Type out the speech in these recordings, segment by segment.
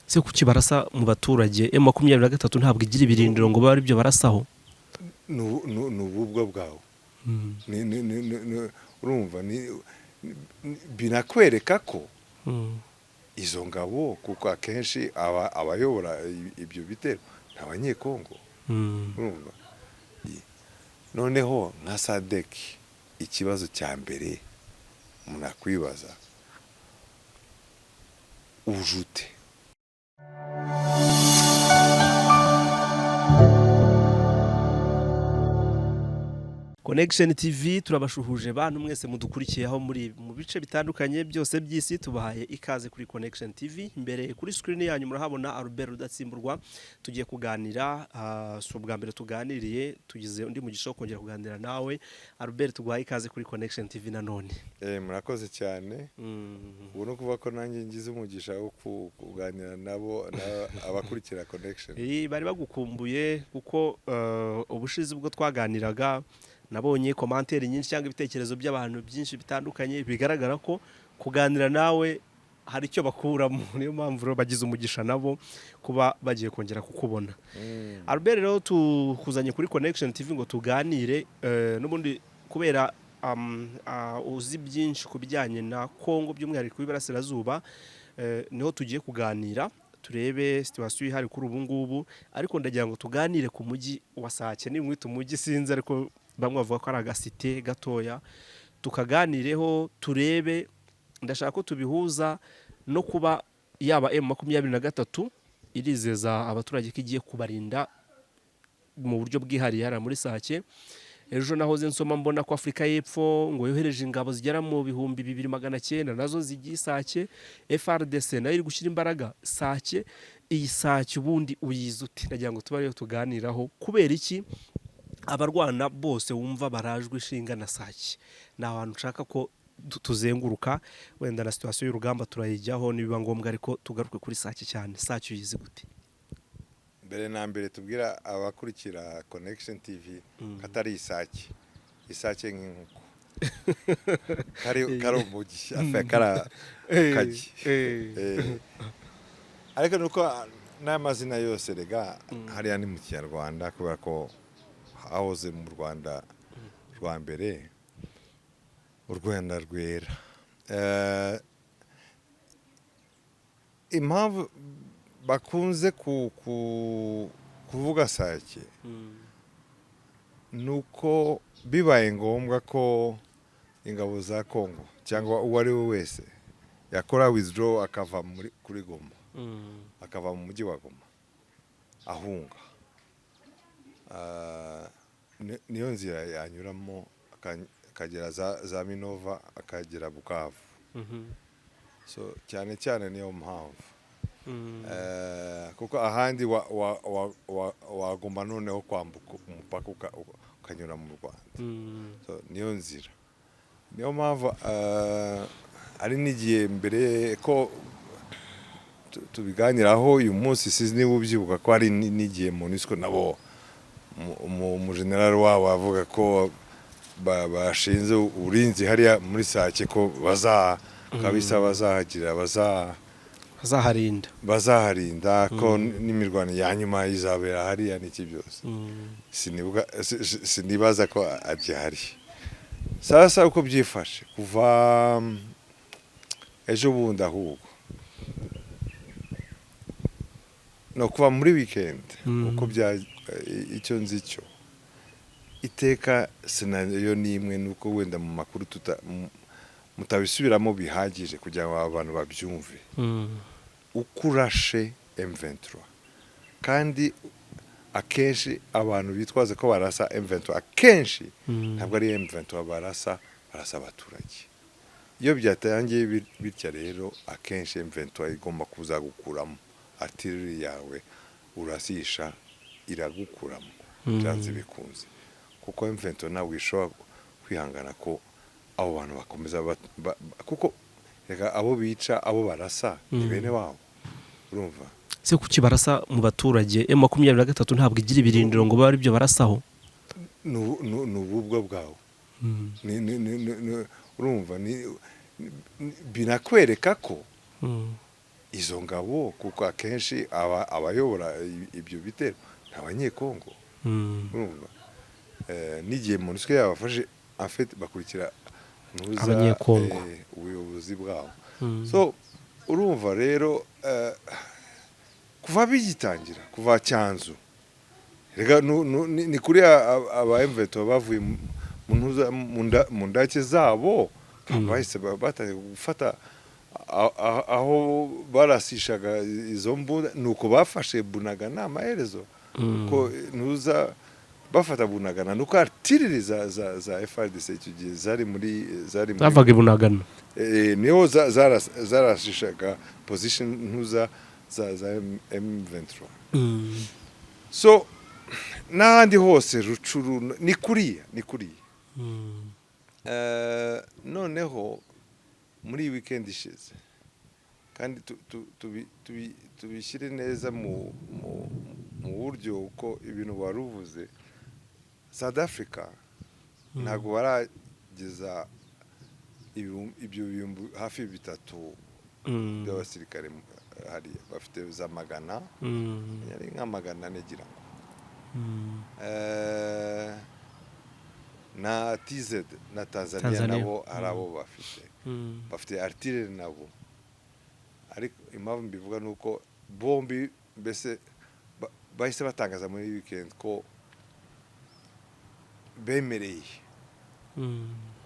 Se kuki barasa mu baturage? M23 ntabwo igira ibirindiro ngo babe aribyo barasaho. Ni ububwa bwawe. Urumva binakwereka ko izo ngabo, kuko akenshi abayobora ibyo bitero ni Abanyekongo. Urumva, noneho nka SADC, ikibazo cya mbere umuntu akwibaza ujute. Connection TV turabashuhuje bantu mwese mudukurikiye aho muri mu bice bitandukanye byose by'isi. Tubahaye ikaze kuri Connection TV. Imbere kuri screen yanyu murahabona Albert Rudatsimburwa, tugiye kuganira. Si ubwa mbere tuganiriye, tugize undi mugisha wo kongera kuganira nawe. Albert, tuguhaye ikaze kuri Connection TV nanone. Murakoze cyane. Ubu ni ukuvuga ko nanjye ngize umugisha wo kuganira nabo, abakurikira Connection. Bari bagukumbuye kuko ubushize ubwo twaganiraga nabonye commentaires nyinshi cyangwa ibitekerezo by'abantu byinshi bitandukanye, bigaragara ko kuganira nawe hari icyo bakuramo. Niyo mpamvu rero bagize umugisha nabo kuba bagiye kongera kukubona. Albert, rero tukuzanye kuri Connection TV ngo tuganire, n'ubundi kubera uzi byinshi ku bijyanye na Congo, by'umwihariko w'Iburasirazuba, niho tugiye kuganira, turebe situation ihari kuri ubu ngubu. Ariko ndagira ngo tuganire ku mujyi wa Sake. Nimwita umujyi sinzi, ariko bamwe bavuga ko ari agasite gatoya. Tukaganireho turebe, ndashaka ko tubihuza no kuba yaba M23 irizeza abaturage ko igiye kubarinda mu buryo bwihariye hariya muri Sake. Ejo nahoze nsoma mbona ko Afurika y'Epfo ngo yohereje ingabo zigera mu 2900 nazo zigiye Sake. FARDC nayo iri gushyira imbaraga Sake. Iyi Sake ubundi uyizi ute? Ndagira ngo tube ariyo tuganiraho. Kubera iki abarwana bose wumva barajwe ishinga na Sake? Ni ahantu nshaka ko tuzenguruka, wenda na situation y'urugamba turayijyaho nibiba ngombwa, ariko tugaruke kuri Sake cyane. Sake uyizi gute? Mbere na mbere tubwira abakurikira Connection TV ko atari isake, isake nk'inkoko, kari umujyi, kari akagi. Ariko nuko n'amazina yose rega hariya ni mu Kinyarwanda, kubera ko hahoze mu Rwanda rwa mbere, u Rwanda rwera. Impamvu bakunze kuvuga Sake ni uko bibaye ngombwa ko ingabo za Congo cyangwa uwo ari we wese yakora withdraw akava kuri Goma, akava mu mujyi wa Goma ahunga, niyo nzira yanyuramo akagera za Minova, akagera Bukavu. So cyane cyane niyo mpamvu, kuko ahandi wagomba noneho kwambuka umupaka ukanyura mu Rwanda. So niyo nzira, niyo mpamvu ari n'igihe mbere ko tubiganiraho uyu munsi, sinzi niba ubyibuka ko hari n'igihe MONUSCO nabo umujenerali wabo avuga ko bashinze uburinzi hariya muri Sake, ko baza kabisa bazahagira bazaharinda. Bazaharinda, ko n'imirwano ya nyuma izabera hariya n'iki byose. Sinibaza ko agihari. Sasa uko byifashe kuva ejo bundi, ahubwo no kuva muri weekend, uko bya icyo nzi cyo iteka scénario ni imwe, nuko wenda mu makuru mutabisubiramo bihagije kugira ngo abantu babyumve. Uko urashe M23, kandi akenshi abantu bitwaza ko barasa M23, akenshi ntabwo ari M23 barasa, barasa abaturage. Iyo byatangiye bitya rero, akenshi M23 igomba kuzagukuramo artillery yawe urasisha, iragukuramo byanze bikunze, kuko M23 ntabwo ishobora kwihangana ko abo bantu bakomeza kuko reka abo bica, abo barasa ni bene wabo, urumva. Se kuki barasa mu baturage? M23 ntabwo igira ibirindiro ngo babe aribyo barasaho. Ni ububwa bwawe. Urumva binakwereka ko Izo ngabo, kuko akenshi abayobora ibyo bitero ni Abanyekongo. Urumva, n'igihe MONUSCO yabafashe, en fait bakurikira ntuza Abanyekongo. Ubuyobozi bwabo. So urumva rero, kuva bigitangira, kuva Cyanzu, rega ni kuri aba M23 bavuye mu ntuza, mu ndake zabo, bahise batangiye gufata aho barasishaga izo mbunda, nuko bafashe Bunagana amaherezo. Ko ntuza bafata Bunagana nuko artillery za FARDC icyo gihe zari muri Zavaga i Bunagana. Niho zarashishaga position ntuza za M23. So n'ahandi hose, Rucuru, ni kuriya, ni kuriya. Noneho muri iyi weekend ishize kandi tubishyire neza mu buryo uko ibintu wari uvuze, South Africa ntabwo barageza ibyo bihumbi hafi 3 by'abasirikare hariya bafite za magana, yari nka 400 ngira ngo. Na TZ na Tanzania, Tanzania. Nabo hari abo bafite, bafite artillery nabo. Ariko impamvu mbivuga ni uko bombi mbese bahise batangaza muri weekend ko bemereye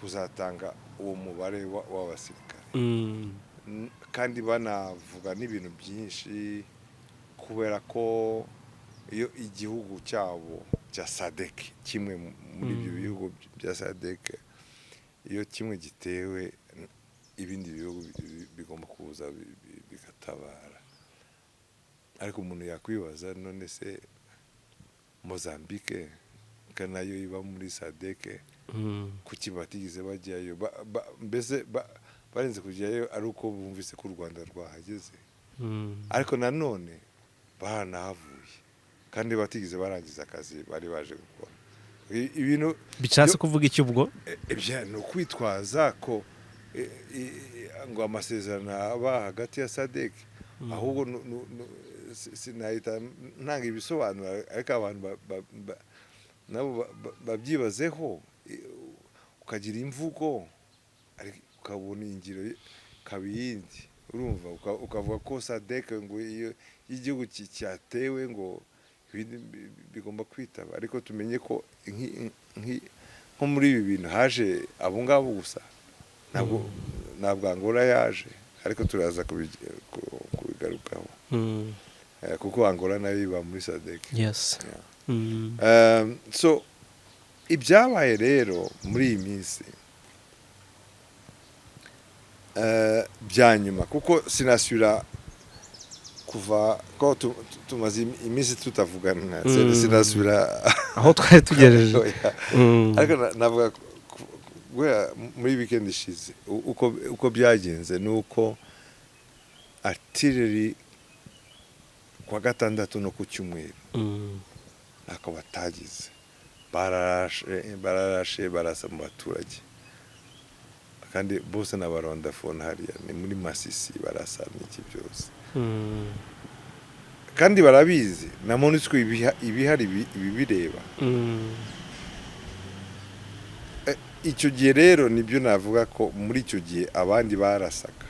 kuzatanga uwo mubare w'abasirikare. Kandi banavuga n'ibintu byinshi, kubera ko iyo igihugu cyabo cya SADC, kimwe muri ibyo bihugu bya SADC, iyo kimwe gitewe, ibindi bihugu bigomba kuza bigatabara. Ariko umuntu yakwibaza, none se Mozambique ko nayo iba muri SADC, kuki batigeze bajyayo? Mbese barenze kujyayo ari uko bumvise ko u Rwanda rwahageze. Ariko nanone baranahavuye kandi batigeze barangiza akazi bari baje gukora. Ibintu Bishatse kuvuga iki ubwo? Ni ukwitwaza ko ngo amasezerano aba hagati ya SADC. Ahubwo sinahita ntanga ibisobanuro, ariko abantu nabo babyibazeho. Ukagira imvugo ariko ukabona ingiro ikaba iyindi. Urumva, ukavuga ko SADC ngo iyo igihugu cyatewe ngo ibindi bigomba kwitaba, ariko tumenye ko nko muri ibi bintu haje abo ngabo gusa, ntabwo Angola yaje, ariko turaza kubigarukaho. Kuko Angola nayo iba muri SADC. Yeah. So ibyabaye rero muri iyi minsi bya nyuma, kuko sinasubira kuva ko tumaze iminsi tutavugana, sinasubira aho twari tugejeje. Oya. Ariko navuga guhera muri weekend ishize, uko byagenze ni uko artillery kwa gatandatu no ku cyumweru ntako batagize, bararashe, barasa mu baturage, kandi bose ni abarwandafone. Hariya ni muri Masisi, barasa n'iki byose. Kandi barabizi na MONUSCO ibihari ibibireba. Icyo gihe rero nibyo navuga ko muri icyo gihe abandi barasaga,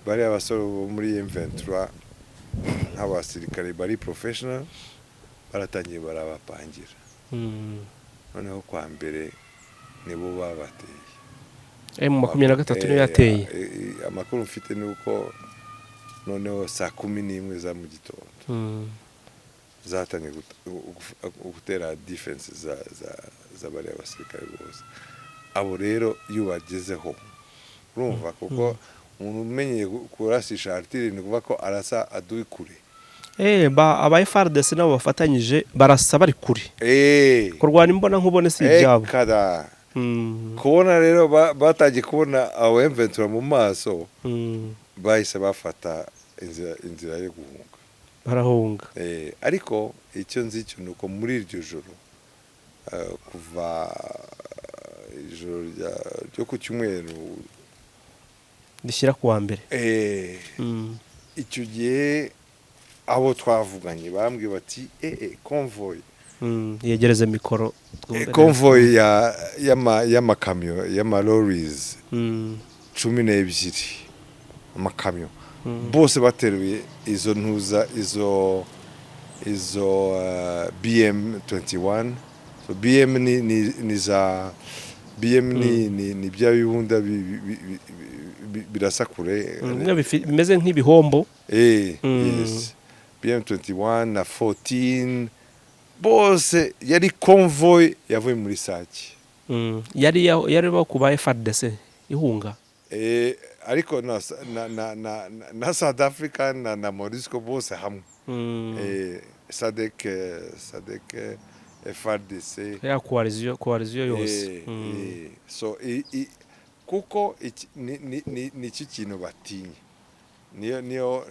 bariya basore bo muri M23 nk'abasirikare bari professional baratangiye barabapangira. Noneho kwa mbere nibo babateye. M23 niyo yateye? Amakuru mfite ni uko noneho saa 11 za mu gitondo zatangiye gutera defense za bariya basirikare bose. Abo rero iyo bagezeho, urumva, kuko umuntu umenyeye kurasisha artillery ni ukuvuga ko arasa adui kure. Ba aba FARDC nabo bafatanyije barasa bari kure. Kurwana imbona nkubone si ibyabo. Kada kubona rero batangiye kubona abo M23 mu maso, bahise bafata inzira yo guhunga. Barahunga. Ariko icyo nzi cyo ni uko muri iryo joro, kuva ijoro ryo ku cyumweru Rishyira ku wa mbere. Icyo gihe abo twavuganye bambwiye bati convoy Yegereze mikoro twumve neza. Convoy y'amakamyo, y'amalorries 12, amakamyo bose bateruye izo ntuza, izo BM 21. So BM ni za BM ni bya bibunda birasa kure. Bimwe bimeze nk'ibihombo. Yes, BM 21 na 14, bose yari convoy yavuye muri Sake. Yari kuba FARDC ihunga. Ariko na South Africa na MONUSCO bose hamwe. SADC, FARDC. Ya coalition yose. So kuko ni iki kintu batinya, niyo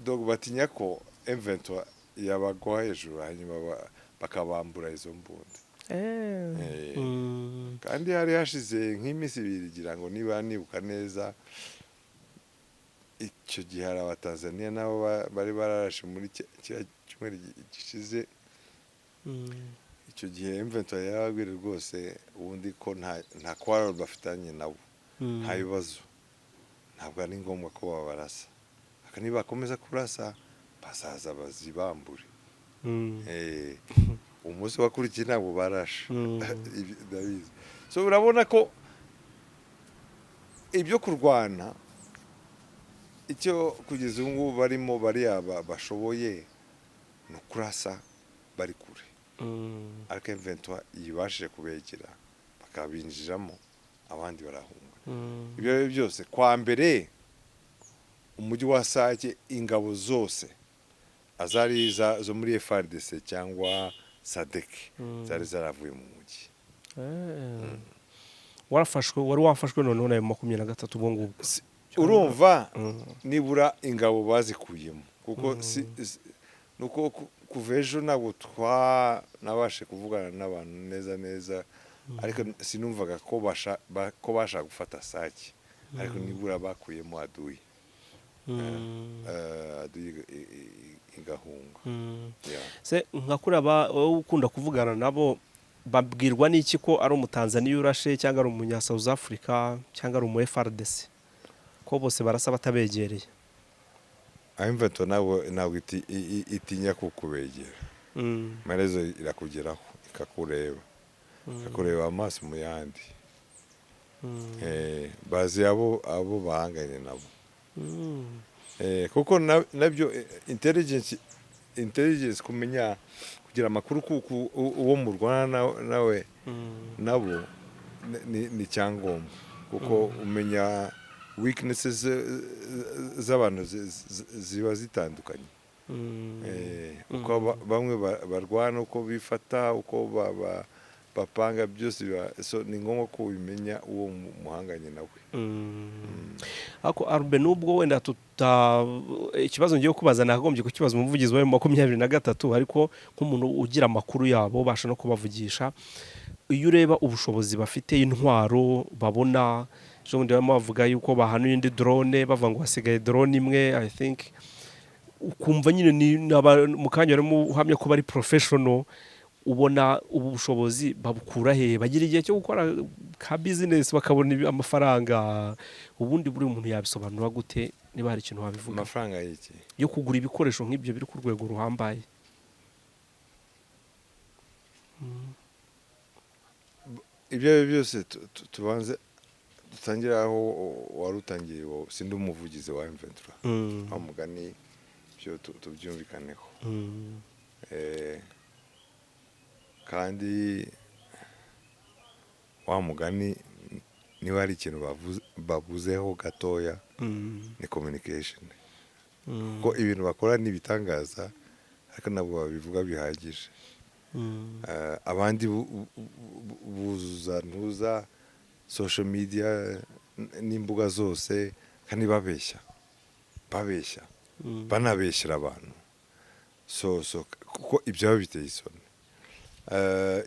donc batinya ko M23 yabagwa hejuru, hanyuma bakabambura izo mbunda. Kandi hari hashize nk'iminsi 2, ngira ngo niba nibuka neza, icyo gihe hari Abatanzaniya nabo bari bararashe muri kiriya cyumweru gishize. Icyo gihe M23 yarababwira rwose ubundi ko nta quarrel bafitanye nabo, nta bibazo, ntabwo ari ngombwa ko babarasa, ariko nibakomeza kurasa bazaza bazibambure. Umunsi wakurikiye ntabwo barashe. Ndabizi. So urabona ko ibyo kurwana, icyo kugeza ubu ngubu barimo bariya bashoboye ni ukurasa bari kure, ariko M23 yibashije kubegera bakabinjiramo, abandi barahunga. Ibyo ari byo byose, kwa mbere umujyi wa Sake, ingabo zose azari zo muri FARDC cyangwa SADC zari zaravuye mu mujyi. Warafashwe, wari wafashwe noneho na 23 ubwo ngubwo. Urumva, nibura ingabo bazikuyemo, kuko nuko kuva ejo ntabwo twanabashe kuvugana n'abantu neza neza, ariko sinumvaga ko bashaka gufata Sake, ariko nibura bakuyemo adui. Adui igahunga. Yeah. Se nka kuriya wowe ukunda kuvugana nabo, babwirwa n'iki ko ari Umutanzaniya urashe, cyangwa ari umunya South Africa, cyangwa ari umu FARDC, ko bose barasa batabegereye? M23 ntabwo itinya kukubegera. Amaherezo irakugeraho, ikakureba, ikakureba amaso mu yandi. Bazi abo bahanganye nabo. Kuko nabyo intelligence, kumenya kugira amakuru kuko uwo murwana nawe nabo ni icyangombwa, kuko umenya weaknesses z'abantu ziba zitandukanye. Uko bamwe barwana, uko bifata, uko bapanga, byose so ni ngombwa ko ubimenya uwo muhanganye nawe. Ariko Arube, nubwo wenda tuta ikibazo ngiye kubaza nakagombye kukibaza umuvugizi wa 23, ariko nk'umuntu ugira amakuru yabo, ubasha no kubavugisha, iyo ureba ubushobozi bafite, intwaro babona, ejo bundi barimo bavuga yuko bahanuye indi drone, bavuga ngo hasigaye drone imwe, I think, ukumva nyine ni mu kanya barimo uhamya ko bari professional. Ubona ubu bushobozi babukura hehe? Bagira igihe cyo gukora ka business bakabona amafaranga? Ubundi buri muntu yabisobanura gute, niba hari ikintu wabivuga? Amafaranga y'iki? Yo kugura ibikoresho nk'ibyo biri ku rwego ruhambaye. Ibyo ari byo byose, tubanze dutangire aho wari utangiye wowe. Sindi umuvugizi wa M23, wa mugani, ibyo tubyumvikaneho. Kandi wa mugani, niba hari ikintu babuzeho gatoya, ni communication, kuko ibintu bakora ni ibitangaza, ariko ntabwo babivuga bihagije. Abandi buzuza ntuza social media n'imbuga zose, kandi babeshya, babeshya, banabeshyira abantu. So kuko ibyo biba biteye isoni.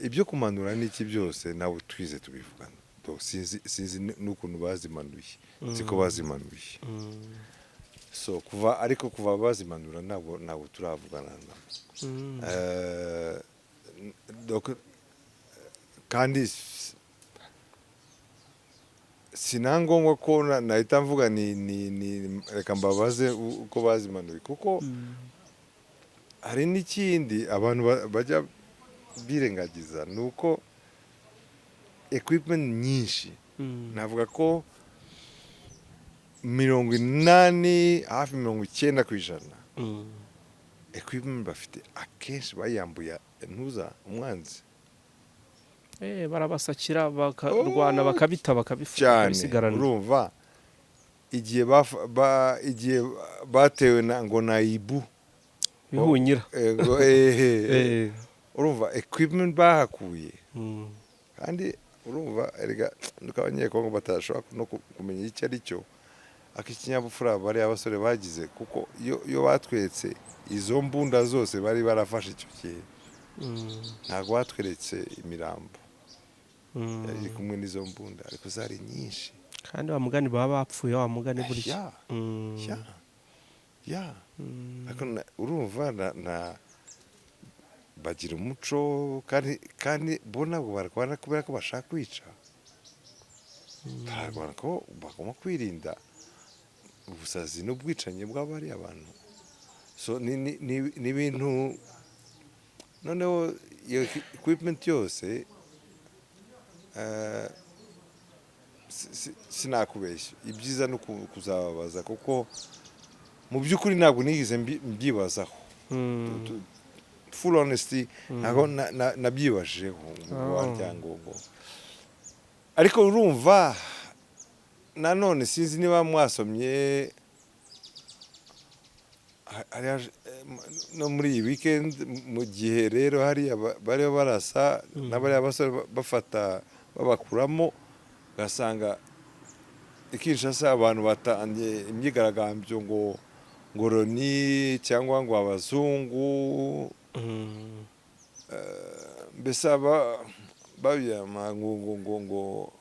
Ibyo kumanura n'iki byose ntabwo twize tubivugana. To, sinzi n'ukuntu bazimanuye, nzi ko bazimanuye. So kuva, ariko kuva bazimanura ntabwo turavugana nabo. Donc, kandi sinangombwa ko nahita mvuga ni reka mbabaze uko bazimanuye, kuko hari n'ikindi abantu bajya birengagiza, ni uko equipment nyinshi, navuga ko 80, hafi 90%, equipment bafite akenshi bayambuye ntuza umwanzi. Barabasakira, bakarwana, Oh, bakabita, cyane. bakabisigarana. Urumva igihe igihe batewe na ngo na ibu bihunyira. Ego, urumva equipment bahakuye. Kandi urumva erega nuko Abanyekongo batashobora no kumenya icyo ari cyo, ak'ikinyabupfura bariya abasore bagize, kuko iyo batweretse izo mbunda zose bari barafashe icyo gihe, ntabwo batweretse imirambo yari kumwe n'izo mbunda, ariko zari nyinshi. Kandi wa mugani baba bapfuye, wa mugani burya. Ya. Ariko urumva na bagira umuco, kandi bo ntabwo barwana kubera ko bashaka kwica, bararwana ko bagomba kwirinda ubusazi n'ubwicanyi bw'abariya bantu. So ni ibintu noneho iyo equipment yose, sinakubeshya, ibyiza ni kuzababaza, kuko mu by'ukuri ntabwo nigeze mbyibazaho. Full honesty, ntabwo nabyibajeho ngo warya ngo, ariko urumva nanone sinzi niba mwasomye no muri iyi weekend, mu gihe rero hariya bariho barasa n'abariya basore bafata babakuramo, ugasanga i Kinshasa abantu batangiye imyigaragambyo ngo Loni cyangwa ngo abazungu, mbese aba babiyama ngo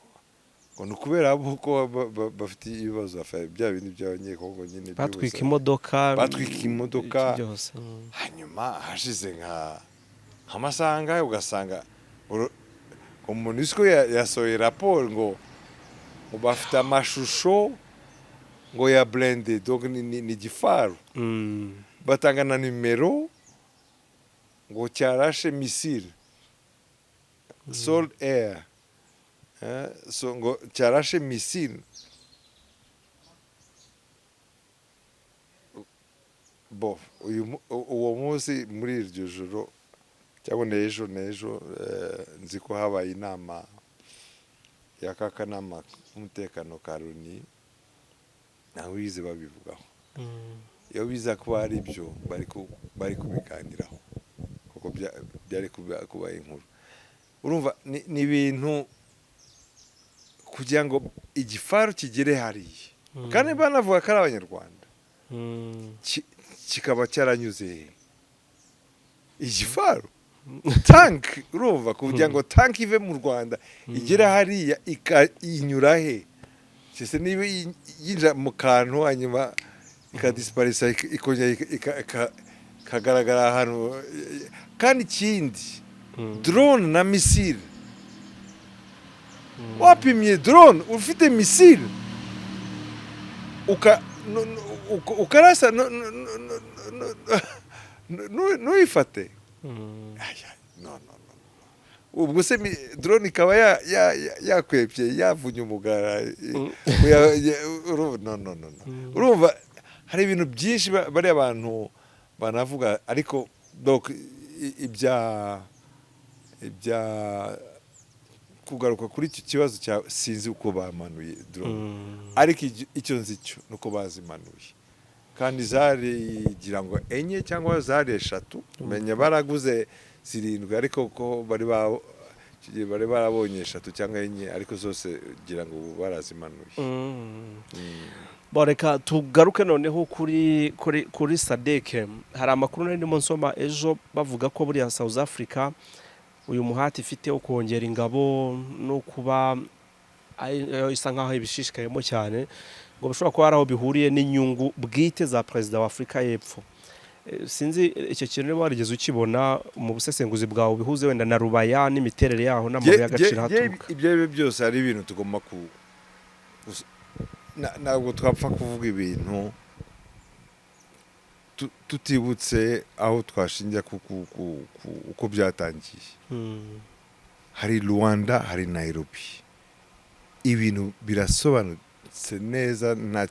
ni ukubera bo ko bafite ibibazo bya bindi by'Abanyekongo nyine batwika by'ubusa. Imodoka. Batwika imodoka. Iki byose. Hanyuma hashize nk'amasaha angahe, ugasanga ngo MONUSCO yasohoye raporo ngo bafite amashusho ngo ya blindé, donc ni igifaru, batanga na nimero ngo cyarashe missile sol air. So ngo cyarashe missile. Bo uwo munsi, muri iryo joro cyangwa n'ejo, nzi ko habaye inama ya kakanama k'umutekano ka Loni, ntawe bize babivugaho. Iyo biza kuba ari byo bari kubiganiraho, kuko byari kuba inkuru. Urumva ni ibintu kugira ngo igifaru kigere hariya, kandi banavuga ko ari Abanyarwanda, kikaba cyaranyuze he? Igifaru, tank, urumva kugira ngo tank ive mu Rwanda igere hariya inyura he? Sese niba yinjira mu kantu, hanyuma ikadisiparisa, ikongera ikagaragara ahantu. Kandi ikindi, drone na missile, wapimye drone ufite missile ukarasa ntuyifate. Aya, no, no, no. Ubwo se drone ikaba yakwepye, yavunye umugara, no, no, no, no. Urumva hari ibintu byinshi bariya bantu banavuga, ariko donc ibya kugaruka kuri icyo kibazo cya sinzi uko bamanuye drone, ariko icyo nzi cyo nuko bazimanuye, kandi zari gira ngo enye cyangwa zari eshatu, menya baraguze zirindwi, ariko ko bari ba icyo gihe bari barabonye eshatu cyangwa enye, ariko zose gira ngo ubu barazimanuye. Bo reka tugaruke noneho kuri SADC. Hari amakuru nari ndimo nsoma ejo bavuga ko buriya South Africa uyu muhati ifite wo kongera ingabo no kuba Ariyo isa nkaho ibishishikayemo cyane, ngo bishobora kuba hari aho bihuriye n'inyungu bwite za perezida wa Afurika y'Epfo. Sinzi icyo kintu niba warigeze ukibona mu busesenguzi bwawe, bihuze wenda na Rubaya n'imiterere yaho n'amabuye y'agaciro haturuka. Ibyo ari byo byose, hari ibintu tugomba ku ntabwo twapfa kuvuga ibintu tutibutse aho twashingira uko byatangiye. Hari Rwanda, hari Nairobi, ibintu birasobanutse neza, nta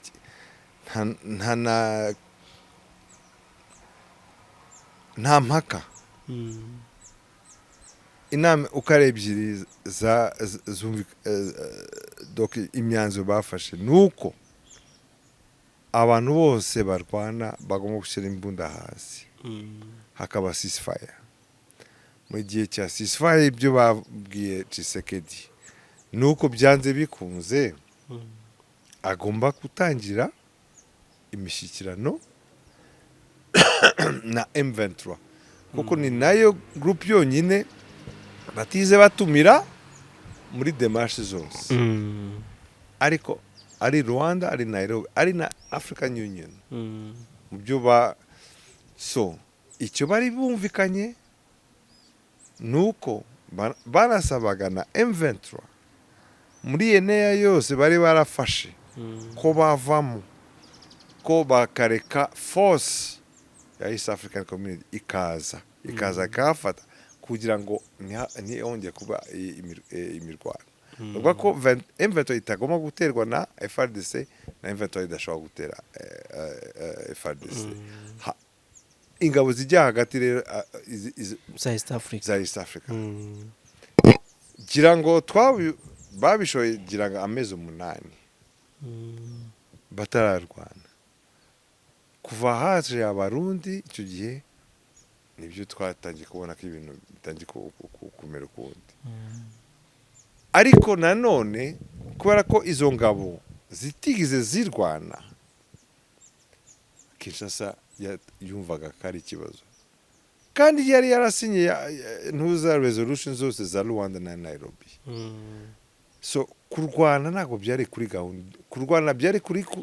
nta mpaka. Inama uko ari ebyiri donc imyanzuro bafashe ni uko abantu bose barwana bagomba gushyira imbunda hasi, hakaba ceasefire. Mu gihe cya ceasefire, ibyo babwiye Tshisekedi ni uko byanze bikunze agomba gutangira imishyikirano na M23, kuko ni nayo groupe yonyine batize batumira muri démarches zose. Ariko ari Rwanda, ari Nairobi, ari na African Union, mu byo ba so icyo bari bumvikanye ni uko banasabaga na M23 muri eneya yose bari barafashe ko bavamo, ko bakareka force ya East African Community ikaza ikahafata kugira ngo ntihongere kuba imirwano. Bavuga ko M23 itagomba guterwa na FARDC, na M23 idashobora gutera FARDC. Ingabo zijya hagati rero za East Africa. Za East Africa. Gira ngo babishoye, gira ngo amezi 8 batararwana. Kuva haje Abarundi, icyo gihe nibyo twatangiye kubona ko ibintu bitangiye kumera ukundi. Ariko nanone kubera ko izo ngabo zitigeze zirwana, Kinshasa yumvaga ko ari ikibazo, kandi yari yarasinye ntuza resolution zose za Rwanda na Nairobi. So kurwana ntabwo byari kuri gahunda. Kurwana byari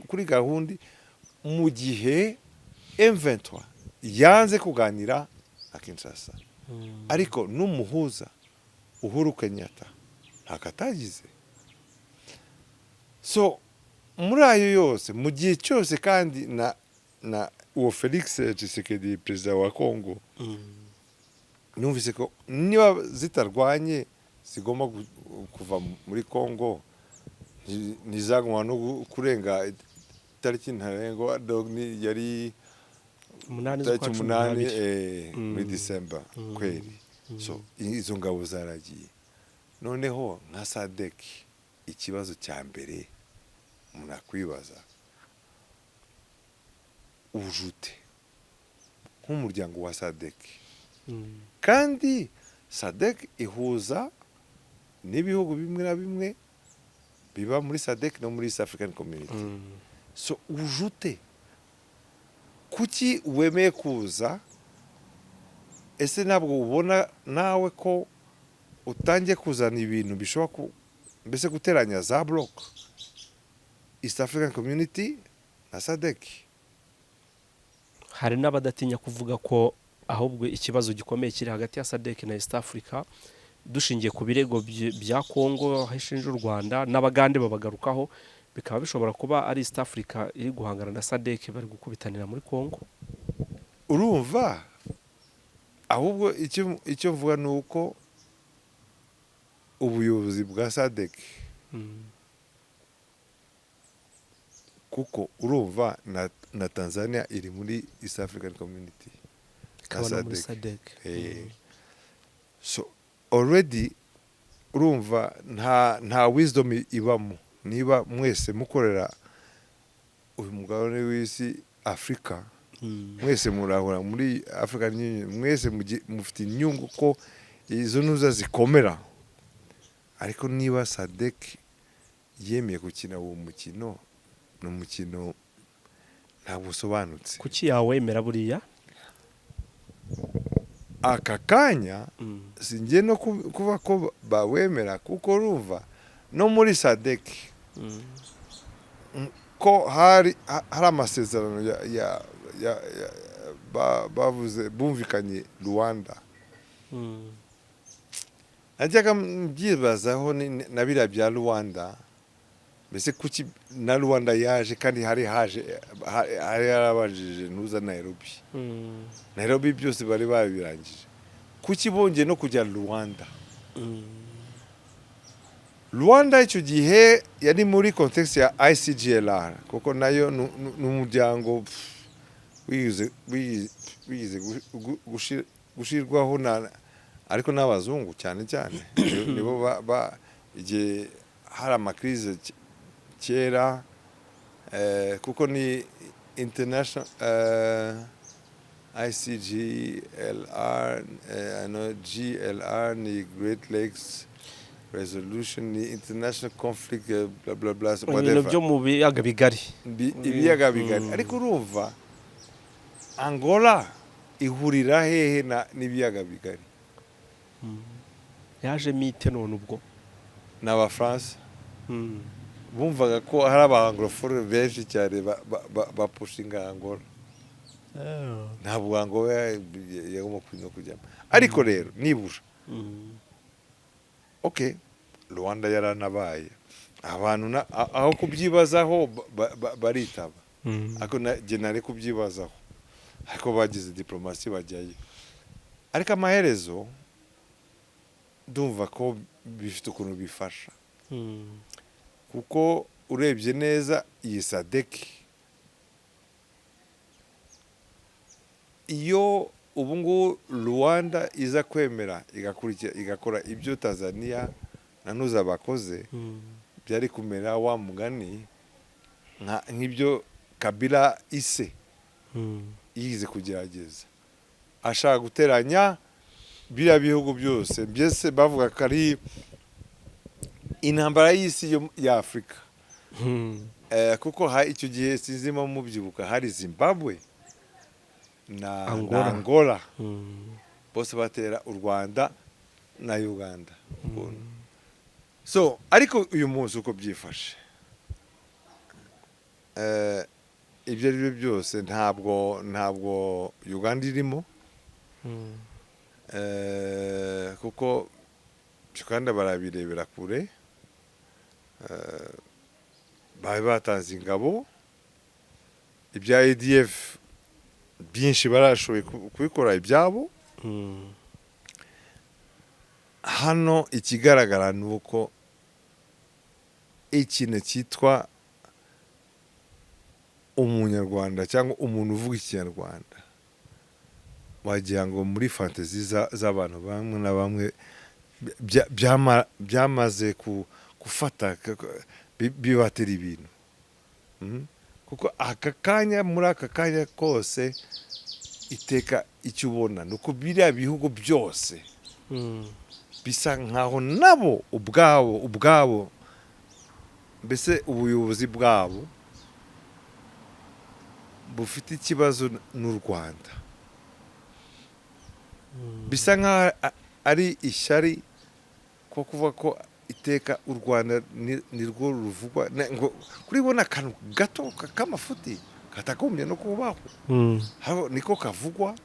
kuri gahunda mu gihe M23 yanze kuganira na Kinshasa. Ariko n'umuhuza Uhuru Kenyatta ntako atagize. So muri ayo yose, mu gihe cyose kandi na uwo Felix Tshisekedi, perezida wa Congo, numvise ko niba zitarwanye zigomba kuva muri Congo, ntizagomba no kurenga itariki ntarengwa, yari 8 itariki z'ukwa cumi 8 n'abiri. Muri Disemba kweri. So izo ngabo zaragiye. Noneho nka SADC, ikibazo cya mbere umuntu akwibaza, ujute nk'umuryango wa SADC, kandi SADC ihuza n'ibihugu bimwe na bimwe biba muri SADC no muri East African Community. So ujute kuki wemeye kuza? Ese ntabwo ubona nawe ko utangiye kuzana ibintu bishobora mbese guteranya za bloc East African Community na SADC? Hari n'abadatinya kuvuga ko ahubwo ikibazo gikomeye kiri hagati ya SADC na East Africa, dushingiye ku birego bya Congo aho ishinja u Rwanda, n'Abagande babagarukaho, bikaba bishobora kuba ari East Africa iri guhangana na SADC, bari gukubitanira muri Congo. Urumva, ahubwo icyo mvuga ni uko ubuyobozi bwa SADC, kuko urumva na Tanzania iri muri East African Community na ikaba no muri SADC. SADC. So already urumva nta wisdom ibamo niba mwese mukorera uyu mugabane w'isi Afurika, mwese murahura muri African Union, mwese mufite inyungu ko izo ntuza zikomera. Ariko niba SADC yemeye gukina uwo mukino, ni umukino ntabwo usobanutse. Kuki yawemera buriya? Aka kanya singiye no kuvuga ko bawemera, kuko urumva No muri SADC, ko hari hari amasezerano ya bavuze, bumvikanye Rwanda. Najyaga mbyibazaho na biriya bya Rwanda, mbese kuki na Rwanda yaje kandi hari haje hari harabanjije ntuza Nairobi? Nairobi byose bari babirangije, kuki bongeye no kujya Rwanda? Rwanda icyo gihe yari muri context ya ICGLR, kuko nayo ni umuryango wigize gushirwaho na ariko n'abazungu cyane cyane. Nibo igihe hari ama crises kera, kuko ni international ICGLR, no, GLR ni Great Lakes Resolution, ni international conflict, bla bla bla, ibintu whatever. Byo mu biyaga bigari. Ibiyaga bigari. Ariko urumva Angola ihurira hehe na n'ibiyaga bigari? Yaje mite none ubwo? N'Abafaransa bumvaga ko hari aba anglophones benshi cyane bapushinga Angola. Ntabwo Angola yagomba no kujyamo. Ariko rero nibura, ok, Rwanda yaranabaye, abantu aho kubyibazaho baritaba. Ariko jye nari kubyibazaho, ariko bagize diplomasi bajyayo. Ariko amaherezo ndumva ko bifite ukuntu bifasha, kuko urebye neza iyi SADC, iyo ubu ngubu Rwanda iza kwemera igakurikira, igakora ibyo Tanzania na nuza bakoze, byari kumera wa mugani nk'ibyo Kabila ise yize kugerageza, ashaka guteranya biriya bihugu byose. Byose bavuga ko ari intambara y'isi ya Afurika. Kuko icyo gihe sinzimo mubyibuka, hari Zimbabwe na Angola. Na Angola, bose batera u Rwanda na Uganda. So ariko uyu munsi uko byifashe, ibyo ari byo byose ntabwo Uganda irimo, kuko Uganda barabirebera kure. Bari batanze ingabo, ibya ADF byinshi barashoboye kubikora ibyabo. Hano ikigaragara ni uko ikintu cyitwa Umunyarwanda cyangwa umuntu uvuga Ikinyarwanda, wagira ngo muri fantaisie z'abantu bamwe na bamwe byamaze gufata bibatera ibintu. Kuko aka kanya, muri aka kanya kose, iteka icyo ubona ni uko biriya bihugu byose bisa nkaho nabo ubwabo, mbese ubuyobozi bwabo bufite ikibazo n'u Rwanda, bisa nkaho ari ishyari ko kuvuga ko iteka u Rwanda ni rwo ruvugwa ngo kuri bona akantu gato k'amafuti katagombye no kubaho. Niko kavugwa,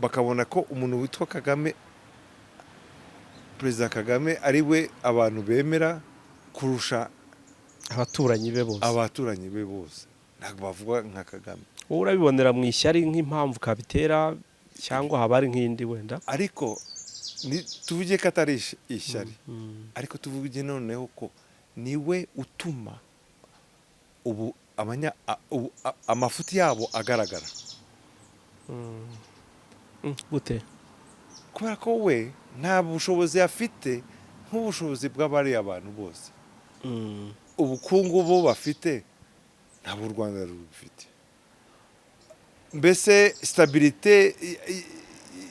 bakabona ko umuntu witwa Kagame, Perezida Kagame, ari we abantu bemera kurusha abaturanyi be bose. Abaturanyi be bose ntabwo bavuga nka Kagame. Wowe urabibonera mu ishyari nk'impamvu kabitera, cyangwa haba hari nk'indi wenda? Ariko tuvuge ko atari ishyari, ariko tuvuge noneho ko niwe utuma ubu amafuti yabo agaragara. Gute? Kubera ko we nta bushobozi afite nk'ubushobozi bw'abariya bantu bose. Ubukungu bo bafite ntabwo u Rwanda rubifite, mbese stabilité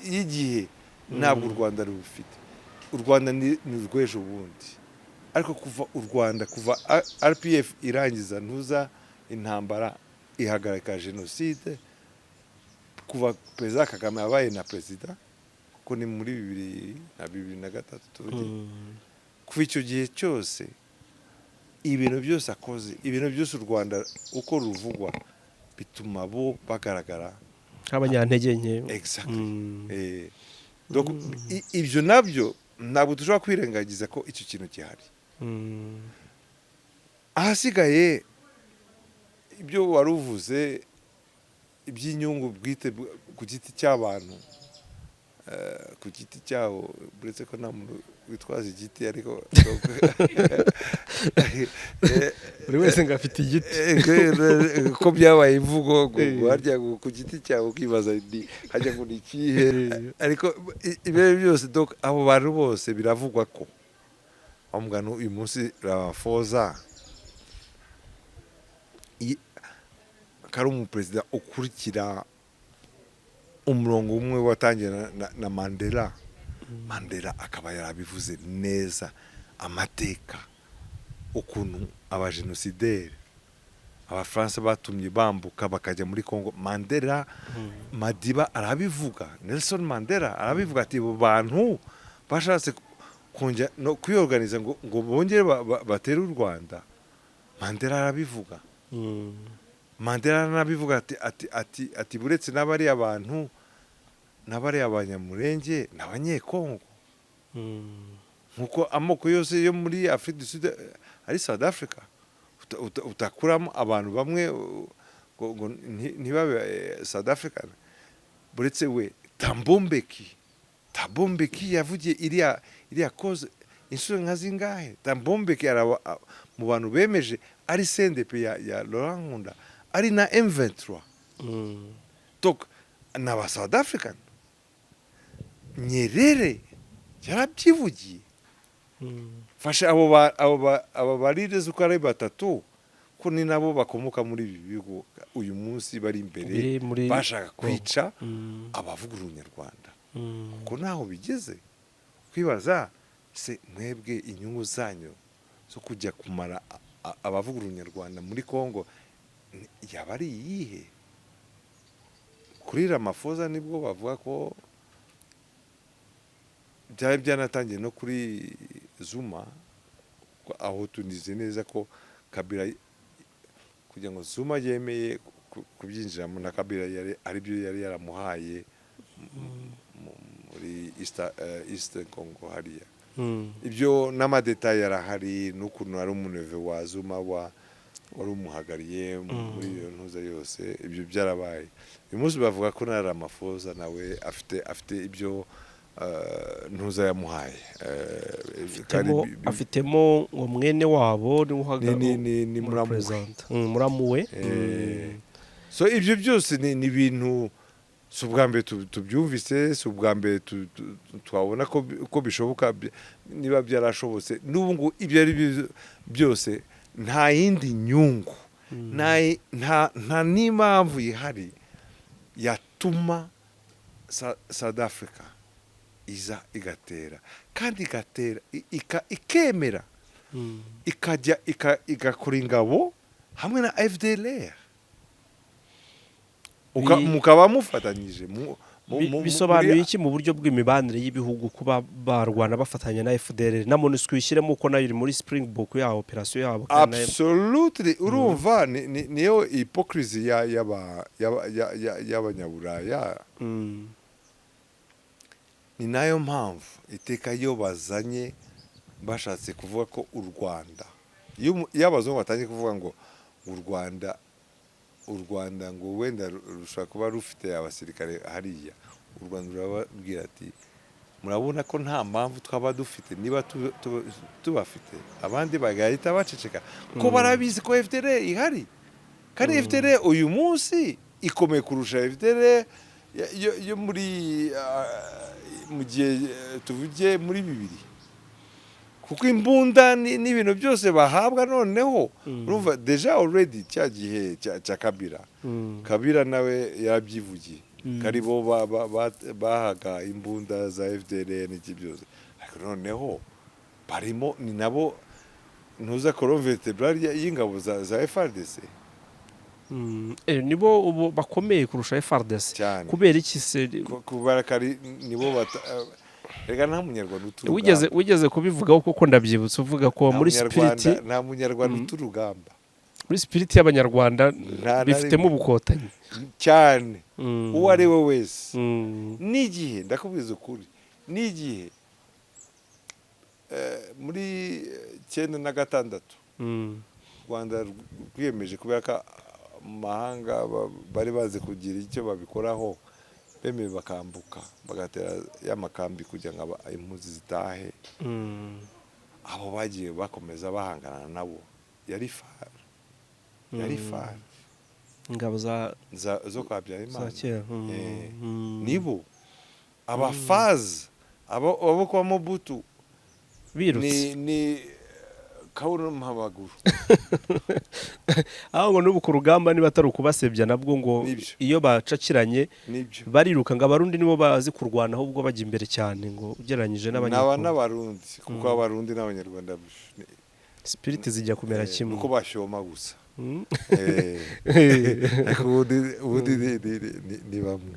y'igihe ntabwo u Rwanda rubifite. U Rwanda ni urw'ejo bundi. Ariko kuva u Rwanda, kuva RPF irangiza ntuza intambara, ihagarika jenoside, kuva Perezida Kagame yabaye na perezida, kuko ni muri 2003 tuvuge, Kuva icyo gihe cyose, ibintu byose akoze, ibintu byose u Rwanda uko ruvugwa, bituma bo bagaragara nk'abanyantege nke. Exactly. Donc ibyo nabyo ntabwo dushobora kwirengagiza ko icyo kintu gihari. Ahasigaye, ibyo wari uvuze, iby'inyungu bwite ku giti cy'abantu, ku giti cyabo, uretse ko nta muntu witwaza igiti, ariko Buri wese ngo afite igiti. Ko byabaye imvugo ngo harya ngo ku giti cyawe, ukibaza ni hajya ngo ni ikihe? Ariko ibyo ari byo byose, donc abo bantu bose biravugwa ko wa mugani uyu munsi Ramaphosa ko ari umuperezida ukurikira umurongo umwe watangiye na Mandela. Mandela akaba yarabivuze neza, amateka, ukuntu abajenosideri Abafaransa batumye bambuka bakajya muri Congo. Mandela, Madiba arabivuga, Nelson Mandela arabivuga ati abo bantu bashatse kongera no kwiyorganiza ngo bongere batere u Rwanda. Mandela arabivuga. Mandela aranabivuga ati buretse n'abariya bantu, n'abariya Abanyamurenge ni Abanyekongo, nkuko amoko yose yo muri Afrique du Sud ari South Africa. Utakuramo abantu bamwe ngo ntibabe South African. Buretse we, Thabo Mbeki, Thabo Mbeki yavugiye iriya cause inshuro nka zingahe? Thabo Mbeki araba mu bantu bemeje, ari CNDP ya Laurent Nkunda, ari na M23. Donc ni aba South African. Nyerere yarabyivugiye. Fasha abo ba leaders uko ari batatu, ko ni nabo bakomoka muri ibi bihugu uyu munsi bari imbere Biri muri bashaka kwica abavuga Urunyarwanda, kuko ntaho bigeze. Kwibaza se mwebwe inyungu zanyu zo kujya kumara abavuga Urunyarwanda muri Congo yaba ari iyihe? Kuri Ramaphosa nibwo bavuga ko byari byanatangiye no kuri Zuma, ko aho tunize neza ko Kabila, kugira ngo Zuma yemeye kubyinjiramo, na Kabila yari aribyo yari yaramuhaye muri Eastern Congo hariya. Ibyo n'ama détails yarahari, n'ukuntu ari umu neveu wa Zuma wari umuhagariye muri iyo ntuza yose. Ibyo byarabaye. Uyu munsi bavuga ko na Ramaphosa nawe afite ibyo ntuza yamuhaye. Kandi Afitemo ngo mwene wabo niwe Ni muramu we. Represent. Muramu we. So ibyo byose ni ibintu si ubwa mbere tubyumvise, si ubwa mbere twabona ko bishoboka. Niba byarashobotse n'ubu ngubu, ibyo ari byo byose, nta yindi nyungu, nta n'impamvu ihari yatuma South Africa iza igatera, kandi igatera ikemera, ikajya igakora ingabo hamwe na FDLR. Mukaba mufatanyije Bisobanuye iki mu buryo bw'imibanire y'ibihugu kuba barwana bafatanya na FDLR na MONUSCO, ishyiremo uko nayo iri muri Springbok ya operation yabo, kandi Absolutely. Urumva niyo hypocrisy y'Abanyaburaya. Ni nayo mpamvu iteka iyo bazanye bashatse kuvuga ko u Rwanda, iyo abazungu batangiye kuvuga ngo u Rwanda ngo wenda rushobora kuba rufite abasirikare hariya, u Rwanda rurababwira ati murabona ko nta mpamvu twaba dufite niba tubafite. Abandi bagahita baceceka ko barabizi ko FDLR ihari, kandi FDLR uyu munsi ikomeye kurusha FDLR yo muri mu gihe tuvuge muri 2000, kuko imbunda n'ibintu byose bahabwa noneho. Urumva déjà already cya gihe cya Kabila, Kabila nawe yarabyivugiye ko ari bo bahaga imbunda za FDLR n'iki byose, ariko noneho barimo ni nabo ntuza colonne vertébrale y'ingabo za FARDC. Nibo ubu bakomeye kurusha FARDC? Cyane. Kubera iki se? Kubera ko ari nibo Reka, nta Munyarwanda uta Wigeze urugamba. Wigeze kubivugaho kuko ndabyibutse uvuga ko Nta muri Munyarwanda- spirit nta Munyarwanda uta urugamba. Muri spirit y'Abanyarwanda Nta na bifitemo rimwe. ubukotanyi. Cyane, uwo ari we wese. N'igihe, ndakubwiza ukuri, n'igihe muri 96 u Rwanda rwiyemeje, kubera ko mu mahanga bari bazi kugira icyo babikoraho, bemeye bakambuka bagatera ya makambi kugira ngo impunzi zitahe. Abo bagiye bakomeza bahangana nabo yari FAR, yari FAR. Ingabo za zo kwa Habyarimana. Za kera. Nibo abafazi abo kwa Mobutu. Birutse. Ni kabuno mpabaguru. Aho ngo n'ubu ku rugamba, niba atari ukubasebya nabwo, ngo Nibyo. iyo bacakiranye Nibyo. bariruka, ngo Abarundi nibo bazi kurwana, ahubwo bajya imbere cyane ngo ugereranyije naba n'Abanyekongo. N'Abarundi, kuko Abarundi n'Abanyarwanda Spirit zijya kumera kimwe. Nuko bashyoma gusa. Ariko ubundi ni bamwe.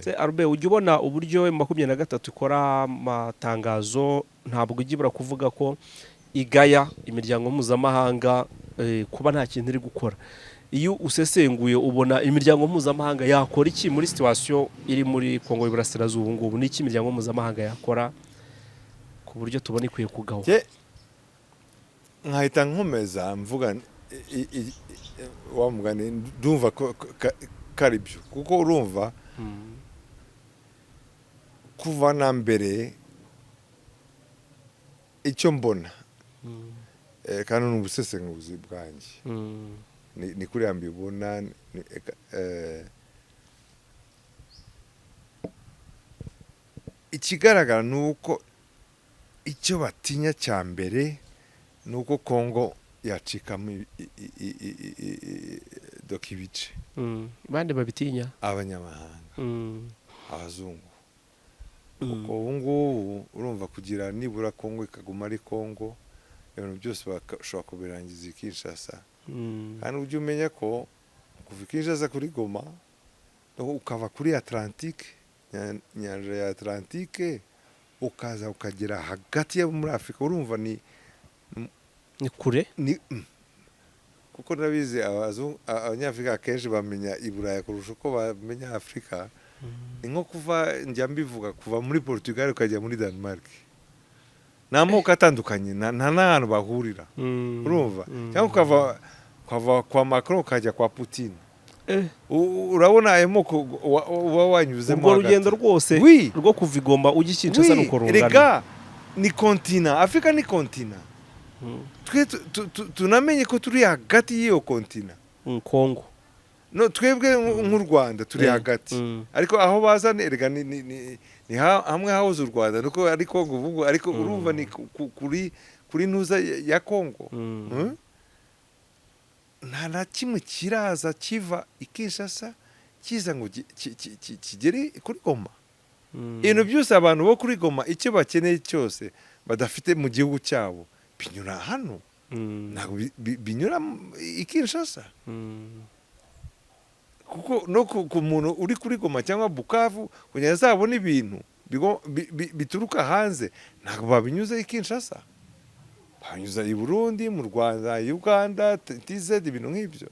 Se Albert, ujya ubona uburyo M23 ikora amatangazo, ntabwo ijya ibura kuvuga ko igaya imiryango mpuzamahanga kuba nta kintu iri gukora. Iyo usesenguye, ubona imiryango mpuzamahanga yakora iki muri situation iri muri Kongo y'Iburasirazuba ubu ngubu? Ni iki imiryango mpuzamahanga yakora ku buryo tubona ikwiye kugawa? Jye nkahita nkomeza mvuga wa mugani, ndumva ko ko ari byo, kuko urumva kuva na mbere icyo mbona, kandi ni ubusesenguzi bwanjye, ni kuriya mbibona, ikigaragara ni uko icyo batinya cya mbere ni uko Kongo yacikamo doka ibice. Bande babitinya? Abanyamahanga, abazungu, kuko ubu ngubu urumva kugira nibura Kongo ikaguma ari Kongo, ibintu byose bashobora kubirangiza i Kinshasa. Kandi ujye umenya ko kuva i Kinshasa kuri Goma, ukava kuri Atlantique, nyanja ya Atlantique, ukaza ukagera hagati yo muri Afurika, urumva ni Ni kure. Ni kuko ndabizi, Abanyafurika akenshi bamenya i Buraya kurusha uko bamenya Afurika. Ni nko kuva, njya mbivuga, kuva muri Portugal ukajya muri Denmark, ni amoko atandukanye, nta n'ahantu bahurira. Urumva, cyangwa ukava kwa Macron ukajya kwa Putin. Urabona ayo moko uba wanyuzemo Urwo rugendo hagati. rwose Oui. rwo kuva i Goma ujya i Kinshasa, Oui, nuko rungana. Erega ni continent, Afurika ni continent. Twe tunamenye ko turi hagati y'iyo continent. Kongo. No twebwe nk'u Rwanda turi hagati. Ariko aho baza erega ni hamwe hahoze u Rwanda, nuko ari Kongo ubu ngubu, ariko urumva ni kuri ntuza ya Kongo. Nta na kimwe kiraza kiva i Kinshasa kiza ngo kigere kuri Goma. Ibintu byose abantu bo kuri Goma icyo bakeneye cyose badafite mu gihugu cyabo binyura hano. Ntabwo binyura i Kinshasa. Kuko no ku muntu uri kuri Goma cyangwa Bukavu, kugira ngo azabone ibintu bituruka hanze, ntabwo babinyuze i Kinshasa, banyuza i Burundi, mu Rwanda, Uganda, TZ, ibintu nk'ibyo.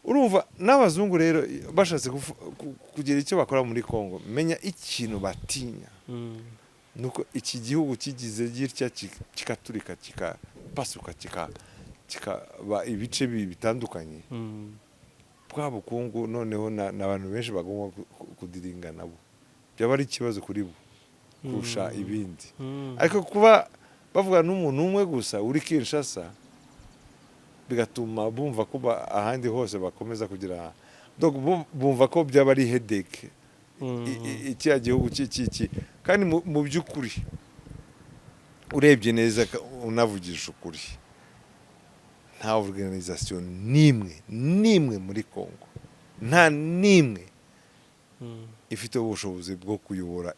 Urumva n'abazungu rero bashatse kugira icyo bakora muri Congo, menya ikintu batinya nuko iki gihugu kigize gitya kikaturika, kikapasuka, kikaba ibice bitandukanye, bwa bukungu noneho n'abantu benshi bagomba kudiringa nabo byaba ari ikibazo kuri bo kurusha ibindi. Ariko kuba bavuga n'umuntu umwe gusa uri Kinshasa, bigatuma bumva ko ahandi hose bakomeza kugira, donc bumva ko byaba ari headache. Kiriya gihugu ki kandi mu by'ukuri urebye neza, unavugisha ukuri, nta organisation n'imwe n'imwe muri Congo, nta n'imwe ifite ubushobozi bwo kuyobora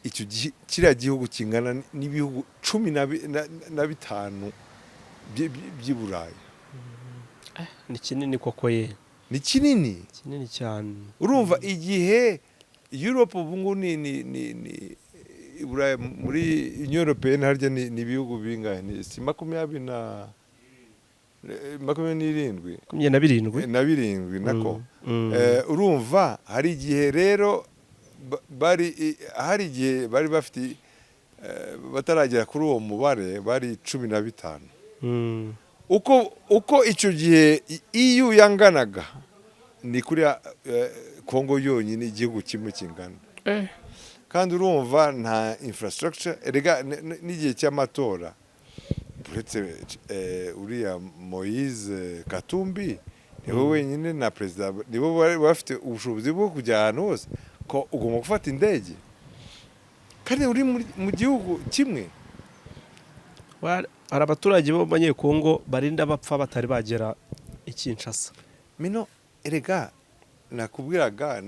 icyo kiriya gihugu kingana n'ibihugu 15 by'i Burayi. Ni kinini koko ye. Ni kinini. Kinini cyane. Urumva igihe Europe ubu ngubu ni i Burayi, muri Union Européenne harya ni ibihugu bingahe? Ni si makumyabiri na 27? 27. Na birindwi nako. Urumva hari igihe rero bari hari igihe bari bafite, bataragera kuri uwo mubare, bari 15. Uko icyo gihe EU yanganaga ni kuri Kongo yonyine, igihugu kimwe kingana. Kandi urumva nta infrastructure erega n'igihe cy'amatora, uretse uriya Moise Katumbi niwe wenyine na perezida, nibo bari bafite ubushobozi bwo kujya ahantu hose, ko ugomba gufata indege kandi uri mu gihugu kimwe. Hari abaturage b'Abanyekongo barinda bapfa batari bagera i Kinshasa. Mino erega nakubwiraga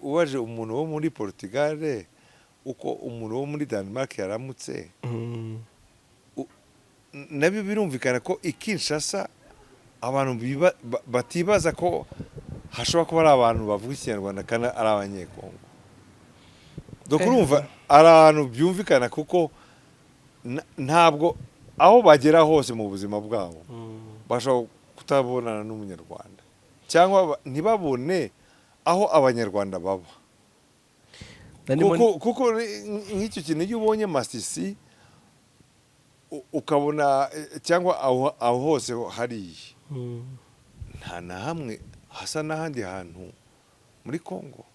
ubaje umuntu wo muri Portugal uko umuntu wo muri Denmark yaramutse, nabyo birumvikana ko i Kinshasa abantu batibaza ko hashobora kuba ari abantu bavuga Ikinyarwanda kandi ari Abanyekongo. Donc urumva ari ahantu byumvikana, kuko ntabwo aho bagera hose mu buzima bwabo bashobora kutabonana n'Umunyarwanda cyangwa ntibabone aho Abanyarwanda baba. Kuko nk'icyo kintu, iyo ubonye Masisi ukabona cyangwa aho hose hariya, nta na hamwe hasa n'ahandi hantu muri Congo.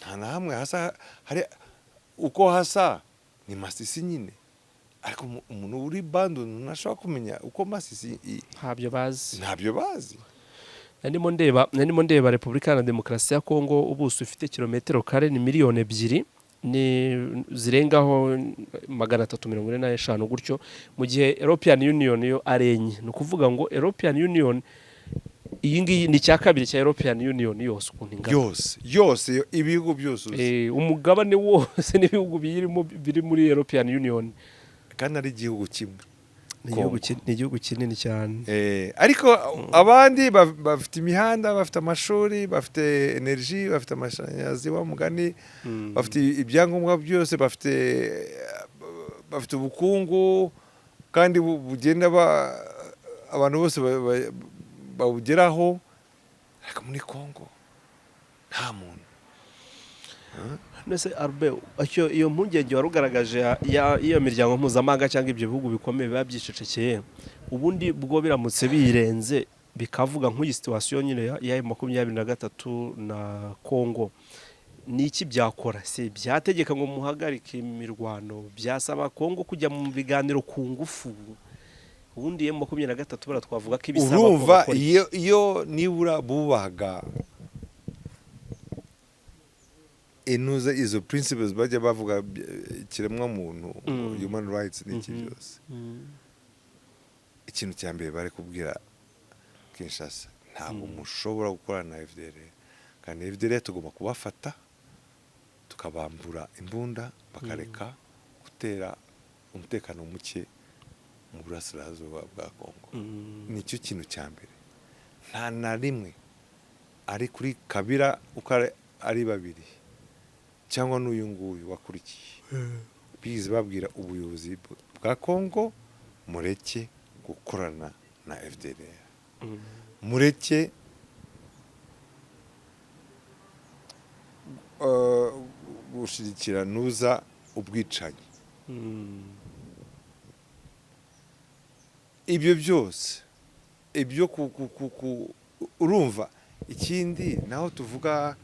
Nta na hamwe hasa. Hari uko hasa ni Masisi nyine, ariko umuntu uri Bandundu ntashobora kumenya uko Masisi Ntabyo bazi. Ntabyo bazi. Narimo ndeba Repubulika Iharanira Demokarasi ya Kongo, ubuso ifite kilometero kare ni miliyoni 2 ni zirengaho 345 gutyo, mu gihe European Union yo ari enye. Ni ukuvuga ngo European Union iyi ngiyi ni icya kabiri cya European Union yose ukuntu ingana. Yose yose, ibihugu byose uzi. Umugabane wose n'ibihugu biyirimo biri muri European Union. Kandi ari igihugu kimwe. Ni igihugu ni igihugu kinini cyane. Ariko abandi bafite imihanda, bafite amashuri, bafite energy, bafite amashanyarazi wa mugani, bafite ibyangombwa byose, bafite ubukungu kandi bugenda abantu bose babugeraho, ariko muri Congo nta muntu. Nese Albert, iyo mpungenge wari ugaragaje y'iyo miryango mpuzamahanga cyangwa ibyo bihugu bikomeye biba byicecekeye, ubundi bwo biramutse birenze bikavuga nk'iyi situation nyine ya 23 na Congo, ni iki byakora? Se byategeka ngo muhagarike imirwano? Byasaba Congo kujya mu biganiro ku ngufu? Ubundi M23 bara twavuga ko ibisaba ko Urumva bakora iki? iyo nibura bubahaga intuza, izo principles bajya bavuga, ikiremwamuntu, human rights n'iki byose, ikintu cya mbere bari kubwira Kinshasa: ntabwo mushobora gukorana na FDLR, kandi FDLR tugomba kubafata tukabambura imbunda bakareka gutera umutekano muke mu burasirazuba bwa Kongo. Nicyo kintu cya mbere. Nta na rimwe ari kuri Kabila uko ari babiri cyangwa n'uyu nguyu wakurikiye bigeze babwira ubuyobozi bwa Kongo: mureke gukorana na FDLR, mureke gushyigikira nuza ubwicanyi. Ibyo byose, ibyo urumva ikindi naho tuvuga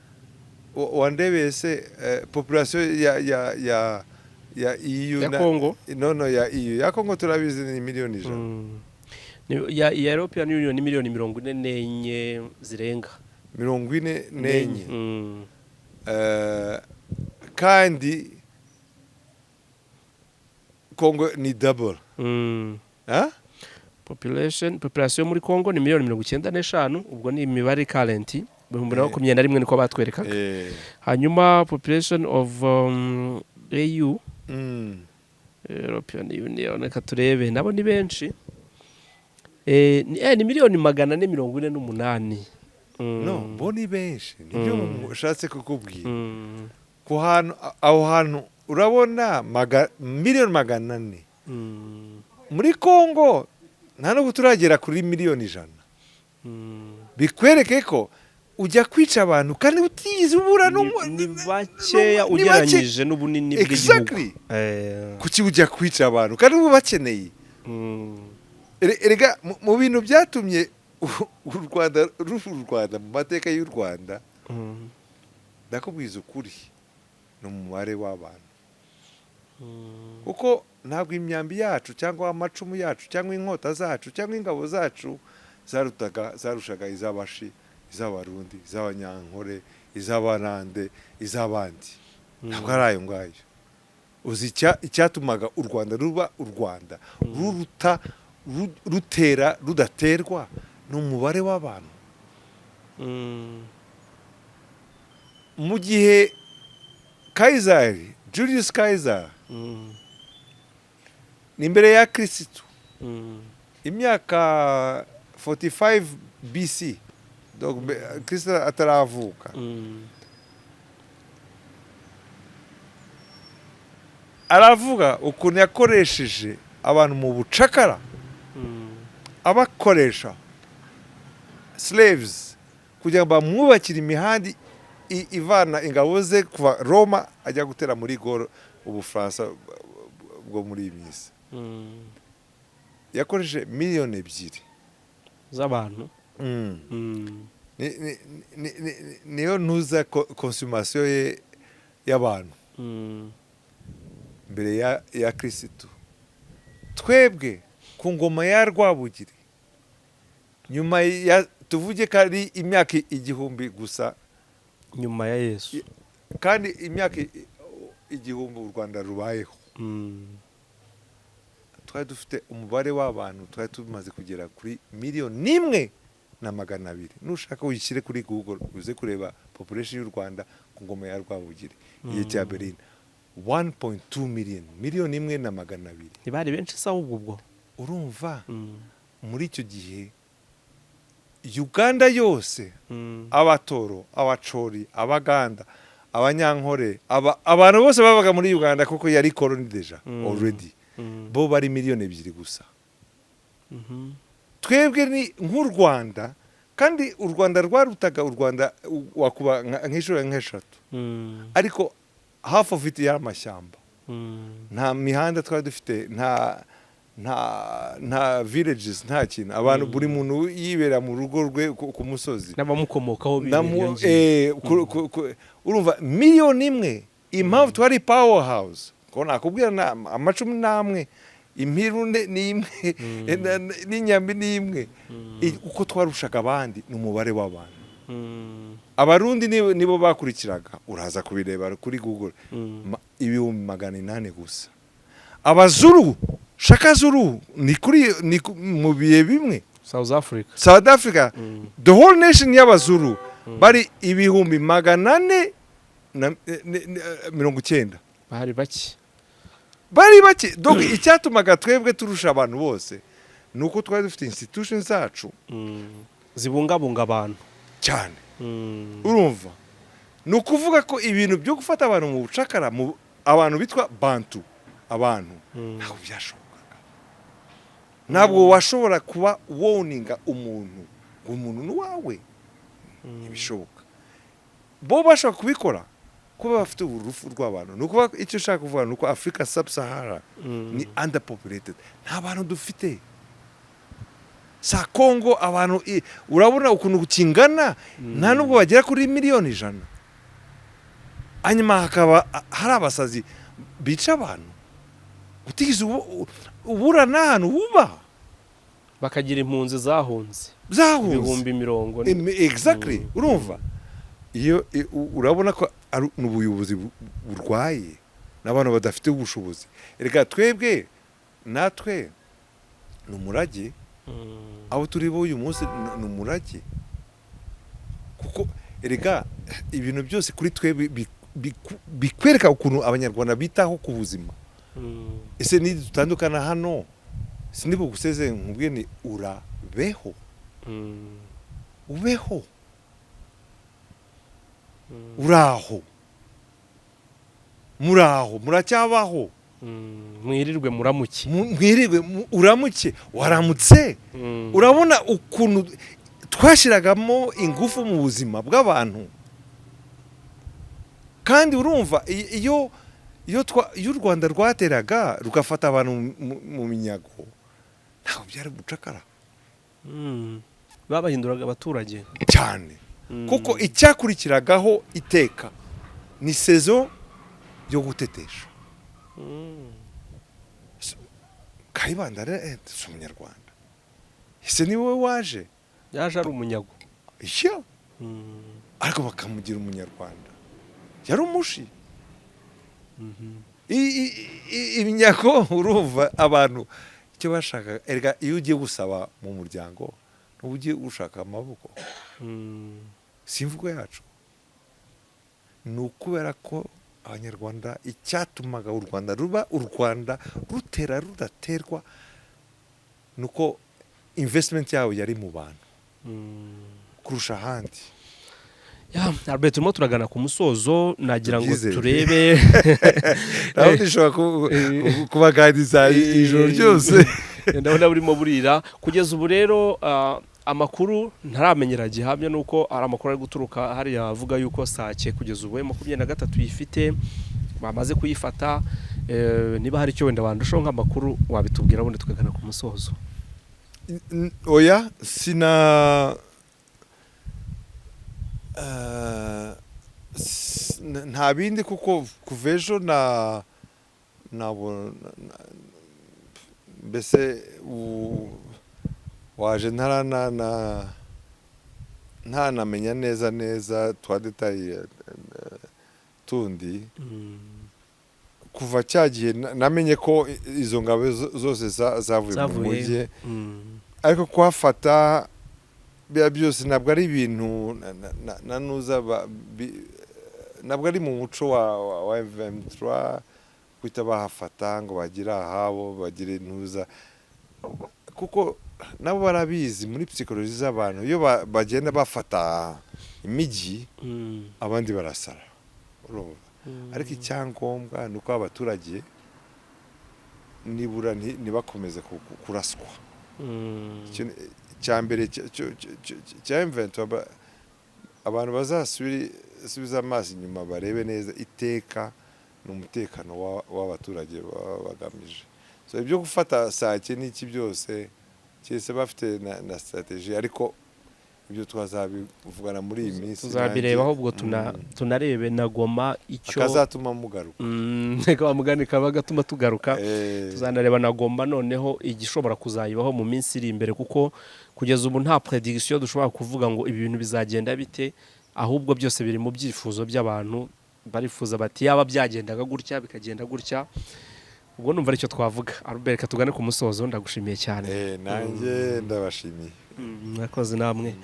wandebeye se population ya EU Ya Congo? No, ya EU, ya Congo turabizi ni miliyoni 100. Ya European Union ni miliyoni 44 zirenga. 44. Kandi Congo ni double. Ah? Population muri Congo ni miliyoni 95, ubwo ni imibare current 2021 niko batwerekaga. Hanyuma population of AU, European Union, reka turebe, nabo ni benshi, ni miliyoni 448. No, bo ni benshi, nibyo ushatse kukubwira. Ku hantu, aho hantu urabona miliyoni 400 muri Kongo, nta nubwo turagera kuri miliyoni 100. Bikwereke ko ujya kwica abantu kandi utigeze ubura Ni bakeya ni bake. ugereranyije n'ubunini bw'igihugu. Exactly. Kuki ujya kwica abantu kandi uba bakeneye? Erega mu bintu byatumye u Rwanda ruba u Rwanda mu mateka y'u Rwanda, ndakubwiza ukuri, ni umubare w'abantu, kuko ntabwo imyambi yacu cyangwa amacumu yacu cyangwa inkota zacu cyangwa ingabo zacu zarutaga, zarushaga iz'Abashi, iz'Abarundi, iz'Abanyankore, iz'Abarande, iz'abandi. Ntabwo ari ayo ngayo. Uzi icyatumaga u Rwanda ruba u Rwanda, ruruta, rutera rudaterwa, ni umubare w'abantu. Mu gihe Kayizari, Julius Caesar, ni imbere ya Kirisitu, imyaka 45 BC, donc Kristo ataravuka, aravuga ukuntu yakoresheje abantu mu bucakara, abakoresha slaves kugira ngo bamwubakire imihanda ivana ingabo ze kuva Roma ajya gutera muri Gaulle, Ubufaransa bwo muri iyi minsi. Yakoresheje miliyoni 2 z'abantu. Niyo ntuza consommation ye y'abantu mbere ya Kirisitu. Twebwe ku ngoma ya Rwabugiri, nyuma ya, tuvuge ko ari imyaka 1000 gusa nyuma ya Yesu, kandi imyaka 1000 u Rwanda rubayeho, twari dufite umubare w'abantu, twari tumaze kugera kuri 1,200,000. Nushaka uyishyire kuri Google uze kureba population y'u Rwanda ku ngoma ya Rwabugiri, igihe cya Berlin, 1.2 million, 1,200,000. Ntibari benshi se ahubwo ubwo? Urumva, muri icyo gihe Uganda yose, Abatoro, Abacori, Abaganda, Abanyankore, abantu bose babaga muri Uganda, kuko yari colony déjà already, bo bari miliyoni 2 gusa. Twebwe ni nk'u Rwanda, kandi u Rwanda rwarutaga u Rwanda wakuba nk'inshuro nk'eshatu, ariko half of it yari amashyamba. Nta mihanda twari dufite, nta villages, nta kintu. Abantu, buri muntu yibera mu rugo rwe ku musozi n'abamukomokaho bibera iyo ngiyo. Urumva, 1 miliyoni, impamvu twari power house ko nakubwira amacumu n'amwe, impiru ni imwe, n'inyambi ni imwe. Uko twarushaga abandi ni umubare w'abantu. Abarundi nibo bakurikiraga, uraza kubireba kuri Google, 800,000 gusa. Abazuru, Shaka Zulu, ni kuri ni mu bihe bimwe. South Africa. South Africa, the whole nation y'Abazuru bari 490,000. Bari bake. Bari bake. Donc icyatumaga twebwe turusha abantu bose ni uko twari dufite institution zacu Zibungabunga abantu cyane. Urumva, ni ukuvuga ko ibintu byo gufata abantu mu bucakara, mu abantu bitwa Bantu, abantu, ntabwo byashobokaga. Ntabwo washobora kuba woninga umuntu ngo umuntu ni uwawe, ntibishoboka. Bo bashobora kubikora kuba bafite urufu rw'abantu. Ni ukuvuga, icyo ushaka kuvuga ni uko Afurika sub Sahara ni underpopulated, nta bantu dufite. Sa Kongo abantu urabona ukuntu kingana, nta nubwo bagera kuri miliyoni 100, hanyuma hakaba hari abasazi bica abantu utigeze ubura n'ahantu uba. Bakagira impunzi zahunze zahunze 40,000. Exactly. Urumva, iyo urabona ko ari ubuyobozi burwaye n'abantu badafite ubushobozi. Reka twebwe natwe ni umurage, abo turi bo uyu munsi ni umurage, kuko erega ibintu byose kuri twebwe bikwereka ukuntu Abanyarwanda bitaho ku buzima. Ese nidutandukana hano, sinibuguseze nkubwiye ni urabeho, ubeho. Uraho, muraho, muracyabaho? Mwirirwe, muramuke. Mwiriwe, uramuke, waramutse. Urabona ukuntu twashyiragamo ingufu mu buzima bw'abantu. Kandi urumva iyo u Rwanda rwateraga rugafata abantu mu minyago, ntabwo byari gucakara. Babahinduraga abaturage. Cyane, kuko icyakurikiragaho iteka ni saison yo gutetesha. Kayibanda rero si umunyarwanda, ese ni wowe waje? Yaje ari umunyago. Iyo ariko bakamugira umunyarwanda, yari umushi. Iminyago, urumva abantu icyo bashaka, erega iyo ugiye gusaba mu muryango ntuba ugiye gushaka amaboko. Si imvugo yacu, ni ukubera ko Abanyarwanda, icyatumaga u Rwanda ruba u Rwanda, rutera rudaterwa, ni uko investment yabo yari mu bantu kurusha ahandi. Ya, Albert, turimo turagana ku musozo, nagira ngo Tubyizere. turebe. Naho ndishobora kubaganiriza ijoro ryose. Ndabona burimo burira. Kugeza ubu rero, amakuru ntaramenyera gihamya nuko ari amakuru ari guturuka hariya avuga yuko Sake kugeza ubu 23 yifite, bamaze kuyifata. Niba hari icyo wenda wandushaho nk'amakuru wabitubwira, ubundi tukagana ku musozo. Oya, sina nta bindi, kuko kuva ejo na nabo mbese waje ntarana ntanamenya neza neza twa détails tundi. Kuva cya gihe namenye ko izo ngabo zose zavuye mu Zavuye. mujyi, ariko kuhafata biriya byose ntabwo ari ibintu na nuza ntabwo ari mu muco wa M23 guhita bahafata ngo bagire ahabo, bagire ntuza, kuko nabo barabizi muri psychologie z'abantu, iyo bagenda bafata imijyi, abandi barasara, urumva. Ariko icyangombwa ni uko abaturage nibura ntibakomeze kuraswa. Icya mbere cya M23, abantu bazasubiza amaso inyuma barebe neza, iteka ni umutekano w'abaturage baba bagamije. So ibyo gufata Sake n'iki byose, keretse bafite na stratégie, ariko ibyo twazabivugana muri iyi minsi. Tuzabirebaho ubwo tunarebe na Goma icyo akazatuma mugaruka. Reka wa mugani kaba gatuma tugaruka. Tuzanareba na Goma noneho igishobora kuzayibaho mu minsi iri imbere, kuko kugeza ubu nta prediction dushobora kuvuga ngo ibi bintu bizagenda bite, ahubwo byose biri mu byifuzo by'abantu, barifuza bati yaba byagendaga gutya, bikagenda gutya. Ubwo numva aricyo twavuga. Albert, reka tugane ku musozo, ndagushimiye cyane. Nanjye ndabashimiye. Mwakoze namwe.